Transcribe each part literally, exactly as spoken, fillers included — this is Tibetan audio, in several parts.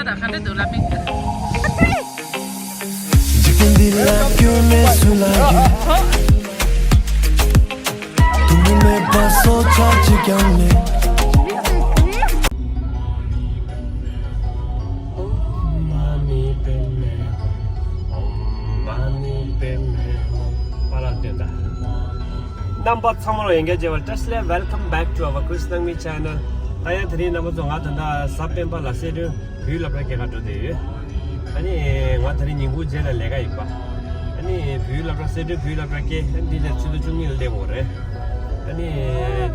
ག་འདྲ་འདུག་ལབ་མི། འཇིག་རྟེན་འདི་ལ་སྐྱོན་མེད་སུ་ལ་ཡོད། དུ་མུ་མེད་པ་སོ་ཆ་གཅིག་ཀྱང་མེད། ཨོཾ་མ་ཎི་པདྨེ་ཧཱུྃ། ཨོཾ་མ་ཎི་པདྨེ་ཧཱུྃ། པཱ་ལགས་བསྟན་ད། རྣམ་པ་ཚང་མ་ལ་ཡང་བསྐྱར་མཇལ་བར་བཀྲ་ཤིས་བདེ་ལེགས། Welcome back to our Chris Nangmi channel. ད་ཡང་དེ་རིང་རྣམ་པ་ཚོ་ང་ད་ལྟ་གཟའ་སྤེན་པ་ལ་སེ་འབྲས་བོད་ཡིག་སློབ་གྲྭ་སྐྱེལ་ག་འགྲོ་བསྡད་ཡོད། ཨ་ནི་ང་དེ་རིང་ཉིན་གུང་རྗེས་ལ་ལས་ཀ་ཡིན་པ། ཨ་ནི་བོད་ཡིག་སློབ་གྲྭ་སེ་འབྲས་བོད་ཡིག་སློབ་གྲྭ་སྐྱེལ། ཨ་ནི་འདི་ལས་ཆུ་ཚོད་བཅུ་གཉིས་ལ་སླེབས་འོང་རེད། ཨ་ནི་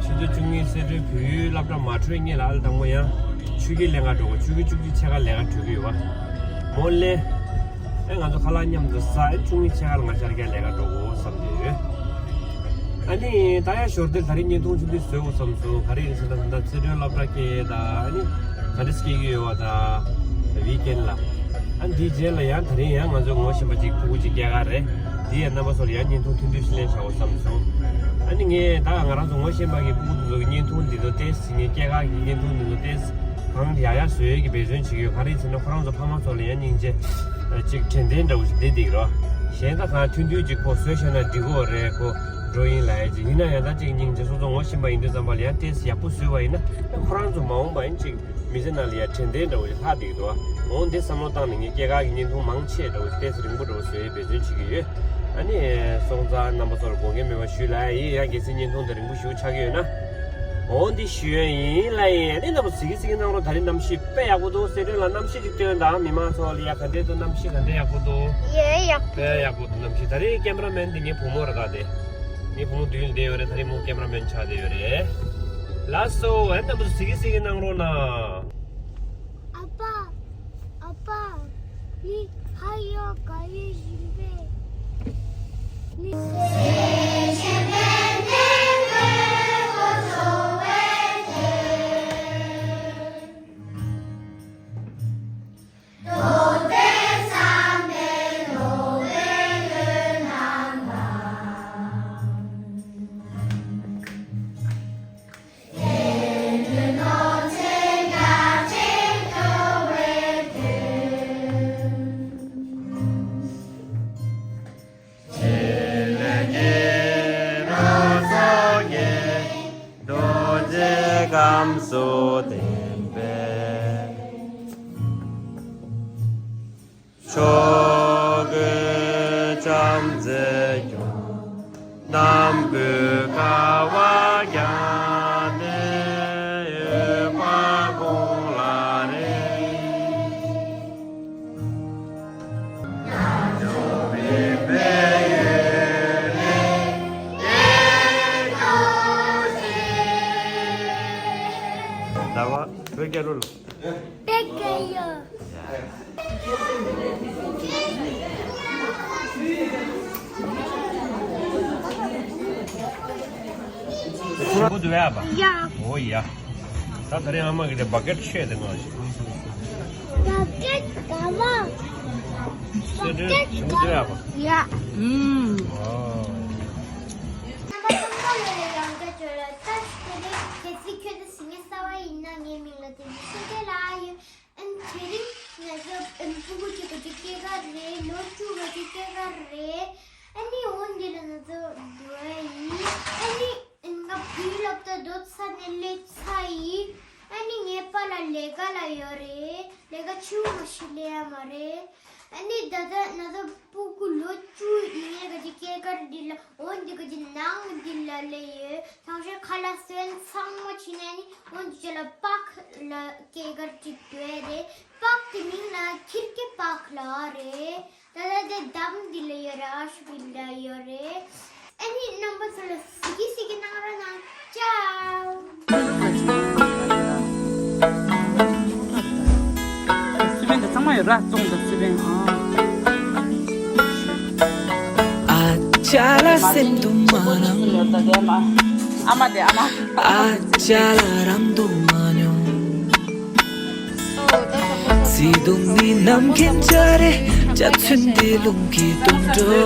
ཆུ་ཚོད་བཅུ་གཉིས་སེ་འབྲས་བོད་ཡིག་སློབ་གྲྭ་མ་འཕྲོད་སྔོན་ལ་ཨ་ལ་དང་པོ་ཡང་ཆོས་སྐྱིད་ལེན་ག་འགྲོ་དགོས། ཆོས་སྐྱིད་བཅུ་གཅིག་ཕྱེད་ཀ་ལས་ཀ་གྲོལ་གི་ཡོད་པ། མོ་ལེ། ཨེ་ང་ཚོ་ཁ་ལག་མཉམ་དུ་ཟ། ཨེ་བཅུ་གཉིས་ཕྱེད་ཀ་ལ་ང་ཤར་རྒྱག་ལས་ཀ་འགྲོ་དགོས་བསམ་གྱི་ཡོད། ཨ་ནི་ད་ཡང་ཞོར་དུ་ད་རིང་བརྙན་ཐུང་ཆུང་ཆུང་བཟོས་དགོས་བསམ་སོང་། ག་རེ་ཡིན་ཟེར་ན་ད་ལྟ་སེ་འབྲས་སློབ་གྲྭ་སྐྱེལ་ད། ཨ་ནི་ག་འདྲ་སྐྱེལ་གྱི་ཡོད་པ་ད་ཝིག་ཨེན་ལ། ཨ་འདིའི་རྗེས་ལ་ཡང་དེ་རིང་ཡང་ང་ཚོ་ངོ་ཤེས་པ་ཅིག་ཕྲུ་གུ་ཅིག་སྐྱེལ་ག་རེད། འདི་ཡང་རྣམ་པ་ཚོ་ལ་ཡང་བརྙན་ཐུང་ཐུང་ཐུང་ཞིག་ལེན་བྱ་དགོས་བསམ་སོང་། ཨ་ནི་ངས་ད་ང་རང་ཚོ་ངོ་ཤེས་པ་གི་ཕྲུ་གུ་དེ་ཚོ་གི་བརྙན་ཐུང་འདི་ཚོ་ཏོག་ཙམ། ངས་སྐྱེལ་ག་གི་བརྙན་ཐུང་འདི་ཚོ་ཏོག་ཙམ་གང་ཡག་ཡག་བཟོ་ཡས་ཀྱི་འབད་བརྩོན་བྱེད་ཀྱི་ཡོད། ག་རེ་ཡིན་ཟེར་ན་ཁོ་རང་ཚོ་ཕ་མ་ཚོ་ལ་ཡང་སྙིང་རྗེ་ཅིག་དྲན་རྟེན་འདྲ་བོ་ཞིག་བསྡད་བསྡད་ཀྱི་རེད། གཞན་ད་གང་ཐུང་ཐུང་ཅིག་ཁོ་བཟོས་བཞག་ན་འགྲིག་གི་རེད། ཁོ་འགྲོ་ཡིན་ལབ་ཡས་ཅིག་ཡིན་ན་ཡང་ད་ཅིག་སྙིང་རྗེ། སོ་སོ་ངོ་ཤེས་པ་ཡིན་དུས་ཙམ་པ་ལ་ཡང་ཏོག་ཙམ་ཡག་པོ་བཟོས་པ་ཡིན་ན་ཁོ་རང་ཚོ་མ་འོངས་པ་ཡིན་ཅིག་མི་ཚེ་ནང་ལ་ཡང་དྲན་རྟེན་འདྲ་བོ་ཞིག་ལྷག་བསྡད་ཀྱི་འདུག་འོ་འདི་བསམ་བློ་བཏང་ནས་ངས་སྐྱེལ་ག་གི་བརྙན་ཐུང་མང་ཆེ་འདྲ་བོ་ཞིག་ཏོག་ཙམ་རིང་པོ་འདྲ་བོ་བཟོ་ཡས་འབད་བརྩོན་བྱེད་ཀྱི་ཡོད། ཨ་ནི་སོང་ཙང་རྣམ་པ་ཚོར་དགོངས་འགལ་མེད་པ་ཞུ་ལ་ཡིན། ཡང་གལ་སྲིད་བརྙན་ཐུང་དེ་རིང་པོ་ཞེ་པོ་ཆགས་ཀྱི་ཡོད་ན། འོ་འདི་ཞུ་ཡས་ཡིན་ལ་ཡིན། ཨ་ནི་རྣམ་པ་ཚོ་གཟིགས་གཟིགས་གནང་རོགས། ད་རིང་གནམ་གཤིས་དཔེ་ཡག་པོ་འདུག་སེ་འབྲས་ལ་གནམ་གཤིས་ཅིག་སྟོན་དང་། མི་མང་ཚོ་ལ་ཡ་ག་འདྲས་འདུག་གནམ་གཤིས་ག་འདྲས་ཡག་པོ་འདུག་ཡེ་ཡག་པོ། དཔེ་ཡག་པོ་འདུག་གནམ་གཤིས། ད་རིང་ཀེམ་ར་མེན་འདི་ངའི་བུ་མོ་རེད། ད་དེ་ངའི་བུ་མོ་མདུན་ལ་བསྡད་ཡོད་རེད། ད་རིང་མོ་ཀེམ་ར་མེན་ཆགས་བསྡད་ཡོད་རེད། ལགས་སོ། ཨ་ནི་རྣམ་པ་ཚོ་གཟིགས་གཟིགས་གནང་རོགས་གནང་། ཨ་ཕ། ཨ་ཕ། ནི་ཧ་ཡོ་ག་ཡོ་བཞིན་པས། ནི། རྡོ་རྗེ་སྐམ་སུ་ལྡན་པའི། ཕྱོགས་ཀུན་བྱམས་བརྩེས་སྐྱོང་། རྣམ་ཀུན་དགའ་བ་བརྒྱ་སྟོན། འོད་དཔག་ཀུན་ལ་རེག་ཟླ་བ་བོད་རྒྱལ་ལོ་ལོ། བོད་རྒྱལ་ལོ། ཁོ་རང་འདུག་ཡ་པ། ཡ། འོ་ཡ། ད་ད་རེས་ཨ་མ་གི་དེ་བ་ཀེ་ཊི་ཆེ་དེ་ང་ཞིག་བ་ཀེ་ཊི་ག་བ། སེ་འབྲས་ཆུང་ཆུང་འདུག་ཡ་པ། ཡ། ཨུམ། ཨོ། རྣམ་པ་ཚང་མ་ལ་ཡང་བསྐྱར་བཅོལ་ལ་ལྟ་ཞིག་དེ་རེད། གལ་སྲིད་ཁྱོད་ཚོ་གཟིགས་མཁན་གསར་པ་ཡིན་ན་ངའི་མིང་ལ་བསྟན་འཛིན་བསོད་བདེ་ལགས་ཡོད། ཨན་དེ་རིང་ང་ཚོ་ཨན་ཕྲུ་གུ་གཅིག་གི་སྐྱེས་སྐར་རེད། ལོ་བཅུ་གི་སྐྱེས་སྐར་རེད། ཨ་ནི་འོ་འདི་ལ་ང་ཚོ་འགྲོ་ཡ་ཡིན། ཨ་ནི་ང་བོད་ཡིག་སློབ་གྲྭ་འགྲོ་ཚར་ནས་སླེབས་ཚར་ཡིན། ཨ་ནི་ངའི་པཱ་ལགས་ལས་ཀ་ལ་ཡོད་རེད། ལས་ཀ་ཆེ་བོ་མ་ཞིག་ལས་ཡ་མ་རེད། ཨ་ནི་ད་ལྟ་ང་ཚོ་ཕྲུ་གུ་ལོ་བཅུ་ཡིན་ཡ་གི་སྐྱེས་སྐར་འདི་ལ། འོ་འདི་གི་ནང་འདི་ལ་སླེབས་ཡོད། ཐང་ཤོད་ཁ་ལག་སོན་ཚང་མ་ཕྱིན་ནས་ནི་འོ་འདི་ལ་པཱརྐ་ལ་སྐྱེས་སྐར་ཅིག་འགྲོ་ཡ་རེད། པཱརྐ་དེ་མིང་ལ་ཁིར་ཀེ་པཱརྐ་ལབ་རེད། ད་ལྟ་དེ་འདམ་འདི་ལ་ཡོད་རེད། ཨ་ཤུ་འདི་ལ་ཡོད་རེད། ཨ་ནི་རྣམ་པ་ཚོ་ལ་གཟིགས་གཟིགས་གནང་རོགས་གནང་། ཅའོ། སི་པན་དེ་ཚང་མ་ཡོད་ར། བཙོང་དང་སི་པན། ཨ། ཨ་ཅག་ལ་སེམས་དུ་མ་རང་། ཨ་མ་དེ་ཨ་མ། ཨ་ཅག་ལ་རང་དུ་མ་མྱོང་། བརྩེ་དུང་ནི་ནམ་མཁའི་འཇའ་རིས། འཇའ་ཚོན་འདི་རླུང་གི་དུད་འགྲོ།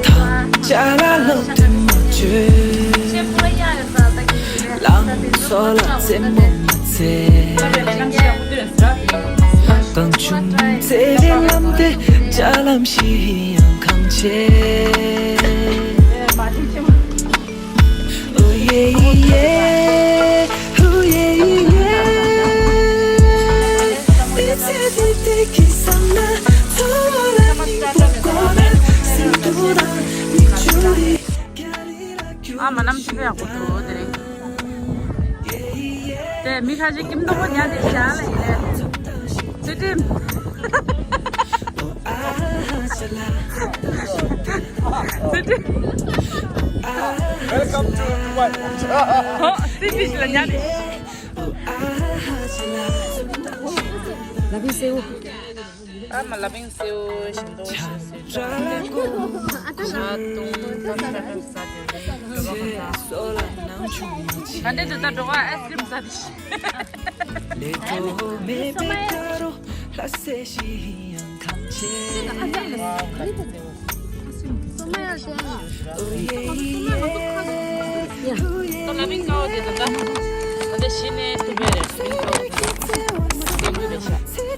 ཐང་ཅག་ལ་ལོག་འདྲེན་མ་བྱོས། ལངས་ སོ་ལ་རྩེད་མོ་མ་རྩེ། གང་བྱུང་རྩེ་ལམ་དེ་ཅ་ལམ་ཞིག་ཡང་གང་ཆེ། Oh yeah, yeah, oh yeah, yeah. ཨ་མ་ནམ་ཅི་ཕེ་ཡག་པོ་འདུག་དེ་རིང་། དེ་མི་ཁ་ཅིག་ཀིམ་ཏོག་པོ་ཉལ་ཏེ་བཞག་ལ་ཡིན། ཚུལ་ཁྲིམས། ཚུལ་ཁྲིམས། Welcome to Dubai. ཧོ། སི་པི་ཅི་ལ་ཉལ་ཏེ། ལ་བིང་སེའུ། ཨ་མ་ལ་བིང་སེའུ་ཞིམ་ཏོག་ཞིམ་སེའུ། ཁ་ཏུང་ཏམ་ཏམ་ཏམ་ཟ་དེ་རེད། ག་འདྲ་འདུག་ད་འགྲོ་བ་ཨའི་སི་ཀྲིམ་ཟ་དེ།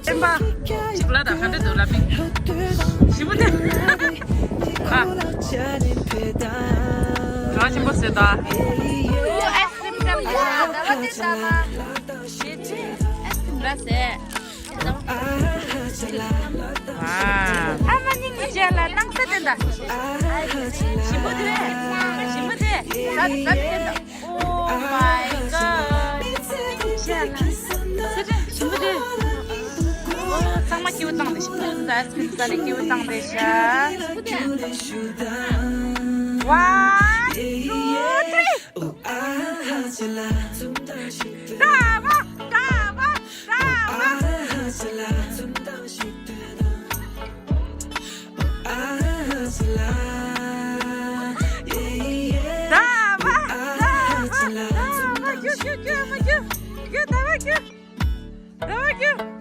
སེམས་པ་ཞིག་ལ་ད་ག་འདྲ་འདུག་ལ་མིན། ཞིམ་པོ་དེ། ཨ། གྲོགས་ཆེན་པོ་ཟེར་ད། ཨའི་སི་ཀྲིམ་ཀམ་ཡ་ཟླ་བ་དེ་ཟ་མ། ཨའི་སི་ཀྲིམ་ར་ཟེར། ཨ་མ་ནི་ངི་ཅན་ལ་སྣང་ས་དེ་འདྲ། ཞིམ་པོ་དེ། ཞིམ་པོ་དེ། ཟ་ཟ་དེ་འདྲ། Oh my god. ཞེ་ལ། ཞིམ་པོ་དེ། ཨོ་ཚང་མ་སྐྱིད་པོ་བཏང་དེ་ཞིམ་པོ་ཟ་ཟ་ནས་སྐྱིད་པོ་བཏང་དེ་ཤ། One, two, three. ཟླ་བ། ཟླ་བ། ཟླ་བ། ཟླ་བ། ཟླ་བ། ཟླ་བ། རྒྱུགས། རྒྱུགས། རྒྱུགས། རྒྱུགས། རྒྱུགས། ཟླ་བ། རྒྱུགས། ཟླ་བ། རྒྱུགས།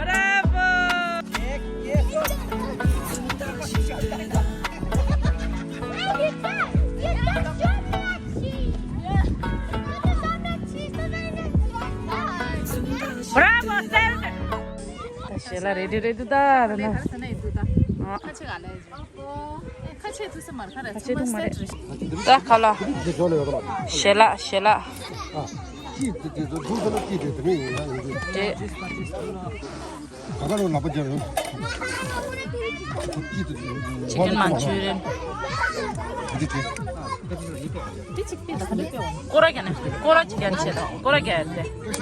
Bravo! Bravo, Sergio! ད་ཞལ་ལག་རེ་ཌི་རེད་འདུག་ད་ར་ན། ཨ། ཁ་ཆེ་ག་ལ་ཡོད། ཁ་ཆེ་ཐུག་ས་མར་ཁ་རེད། ཁ་ཆེ་ཐུག་མ་རེད། ད་ཁ་ལ། ཞལ་ལག་ཞལ་ལག་རེད། ཅིག་ཀན་མན་ཅུ་རི་ཡན། སྐོར་ར་རྒྱག་ན་སྐོར་ར་ཅིག་རྒྱག་ན་ཆེ་ད། སྐོར་ར་རྒྱག་ཡ་དེ། བཀྲ་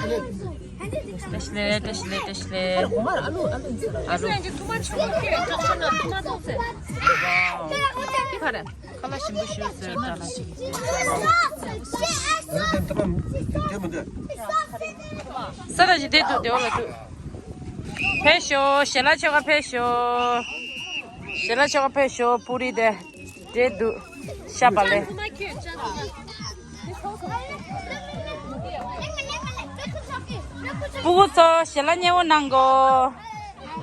ཤིས་བདེ་ལེགས། བཀྲ་ཤིས་བདེ་ལེགས། བཀྲ་ཤིས་བདེ་ལེགས། ཨ་ལུ། ཁ་ལག་ཞིམ་པོ་ཞིག་བཟོས་ད་ལ་ཅིག་ས་ར་ཅིག་བསྡད་འདུག་བདེ་བ་ལ་འདུག་ཕེབས་ཤོག་ཞལ་ལག་མཆོད་ག་ཕེབས་ཤོག་ཞལ་ལག་མཆོད་ག་ཕེབས་ཤོག་པུ་རི་དེ་འདྲེ་འདུག་ཤ་བ་ལེ། སྤུ་གུ་ཚོ་ཞལ་ལག་མཉེས་པོ་གནང་གོ་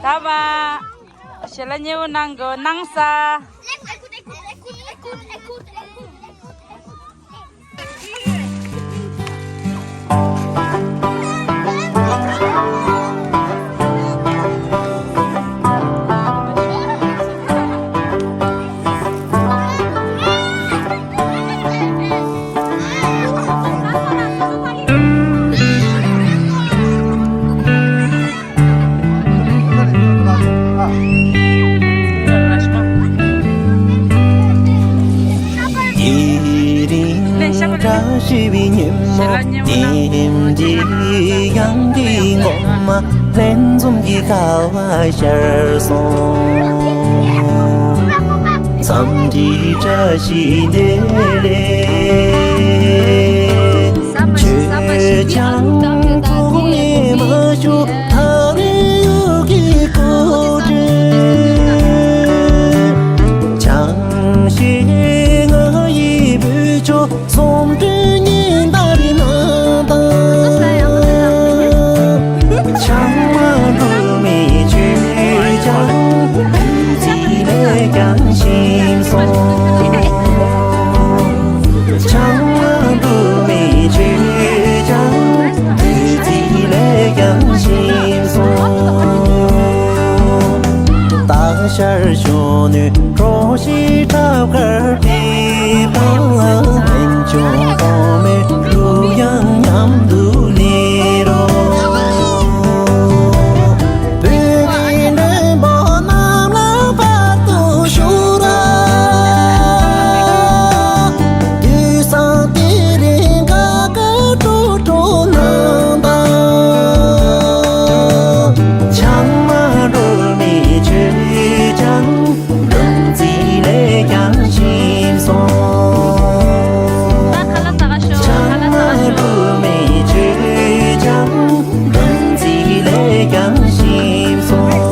ད་བ། ཞལ་ལག་མཉེས་པོ་གནང་གོ་གནང་ས། དེ་རིང་བཀྲ་ཤིས་པའི་ཉིན་མོ། དེ་འདྲའི་ཡང་གི་ངོ་མ། ལྷན་འཛོམས་ཀྱི་ཁ་བ་ཤར་སོང་། འཚམས་འདྲིའི་བཀྲ་ཤིས་བདེ་ལེགས། ཁྱོད་ཀྱང་ཐོག་ནས་མ་ཤོར། ཐག་རིང་ཡུལ་གྱི་སྐོར་བྲོ། ཆང་ཞིག་ང་ཡི་བུ་ཆོ། སོམ་དུ་ཉིན་ལྟར་ནང་དང་། ཆང་མ་འདུག་མི་ཆོས་ཀྱང་བུ་ཚིག་ལས་ཀྱང་ཞིམ་སོང་། ཆར་ཞོན་ནས་གྲོགས་ཤིག་ཐབས་དཀར་བསྟོད་པ། འོན་ཀྱང་ཐོག་མའི་གླུ་དབྱངས་མཉམ་དུ་གླེང་རོགས། བོད་རིགས་བློན་པོ་རྣམས་ལ་བར་དུ་ཤོག་ར། དུས་བཟང་དེ་རིང་ཁ་ཁ་ཁྲོ་ཁྲོ་གནང་དང་། ཆང་མ་སྒྲོལ་མའི་ཆོས་ཀྱང་འབུམ་ཚིག་ལས་ཀྱང་ཞིམ་སོང་། ཆང་མ་སྒྲོལ་མའི་ཆོས་ཀྱང་འབུམ་ཚིག་ལས་ཀྱང་ཞིམ་སོང་།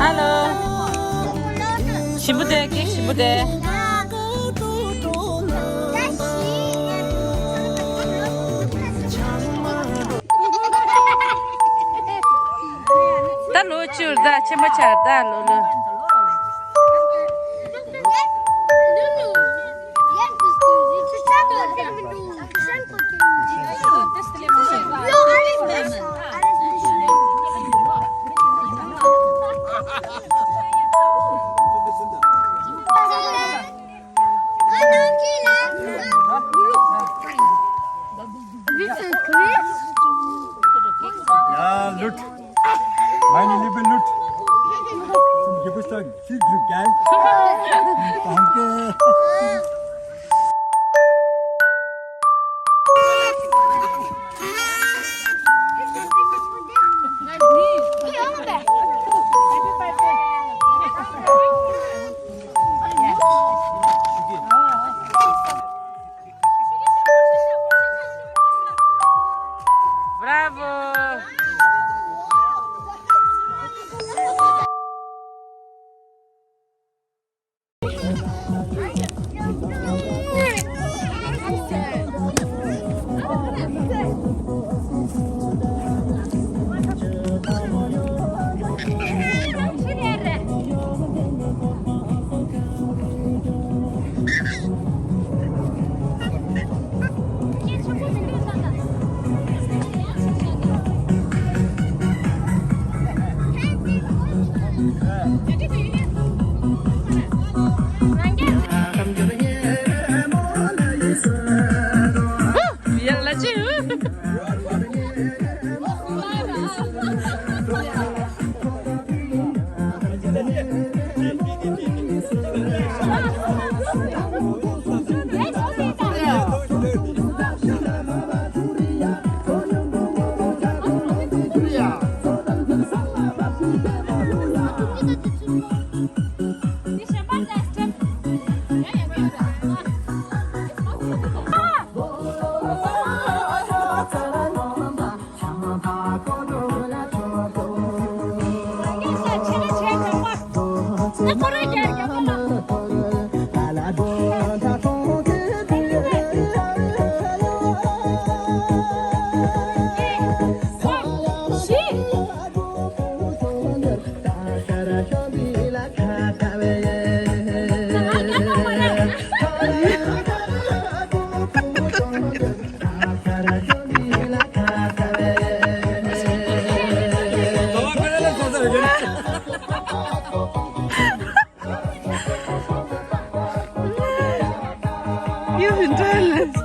Hello. ཞིམ་པོ་དེ་ཀེག་ཞིམ་པོ་དེ། ད་ལོ་བཅུར་ད་ཆེན་པོ་ཆགས་ད་ལོ་ལོ། This is Chris. Ja, Lut. Meine liebe Lut. Zum Geburtstag viel Glück, gell? Danke. Bravo! You enjoy this.